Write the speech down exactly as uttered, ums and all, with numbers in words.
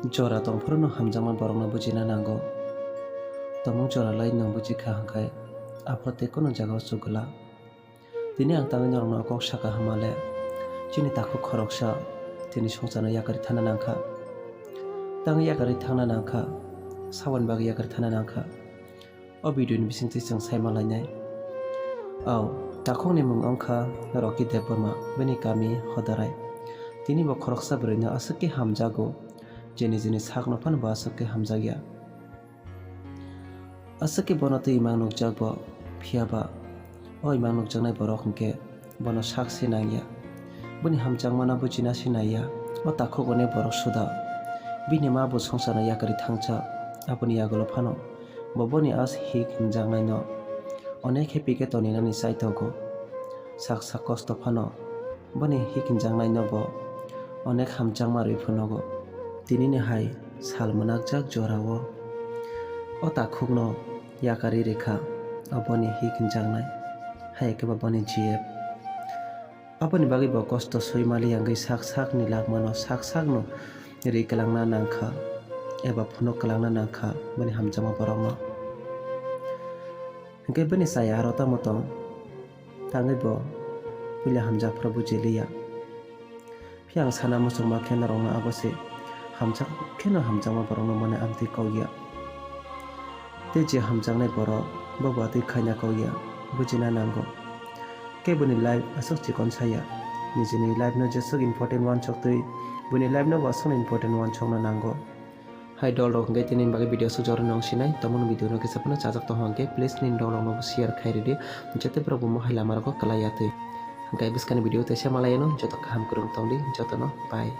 Jora tongphuru nwng hamjakma borokno bujina nango. Tongmung jora lai nwng bujikha hwnkhe aphuru tei kunu jagao chukgwla. Tini ang tangwi norokno kok sakha hwnmale, chini takhuk khoroksa tini swngcharno yakarwi thangna nangkha. Tangwi yakarwi thangna nangkha, saboni bagwi yakarwi thangna nangkha. O video ni bisingtwi chwng sai manlainai. Ao, takhukni mung wngkha Rocky Debbarma, bini kami Hodarai. Tini bo khoroksa bwrwino aswk khe hamjago, jeni jeni sakno phano bo aswk khe hamjakya. Aswk khe bono twi imang nukjak bo, phiya ba o imang nukjaknai borok hwnkhe bono sak se nangya. Boni hamjakmano bujina se naiya. O takhuk onek borok suda bini ma bo swngcharno yakarwi thangjak. Aboni yagulo phano bo boni as hik hinjaknaino onek happy khe toninani chaitogo. Sak sak kosto phano boni hik hinjaknaino bo onek hamjakma rwi phunugo. Tinini hai sal mwnakjak jorao o takhukno yakarwi rwkha, aboni hik hinjaknai, hai khe bo boni G F. Aboni bagwi bo kosto swi mali wngwi sak sakni lagmano sak sakno ri kwlangna nangkha eba phunuk kwlangna nangkha bini hamjakma borokno. Hwnkhe bini chaya aro tamo tong, tangwi bo puila hamjak phuru bujiliya. Phiya ang sana muchungma khe norokno abo se hamjak kheno hamjakma borokno mane amtwi kokya. Tei je hamjaknai borok bo bo atwi khaina kokya, bujina nango. Keboni life aswk chikon saya, nijini life no jeswk important uansoktwi boni life no bo aswkno important uansokna nango. Hai dol rok hwnkhe tini bagwi video aswk jorani wng sinai, tamo video no kisa phano chajak tong hwnkhe please nini dol rok no share khai ridi, joto borok bo mohai lama rogo kwlai ya twi. Hwnkhe bwskangni video teisa malai yano, joto kaham kwrwng tongdi, jotono bye.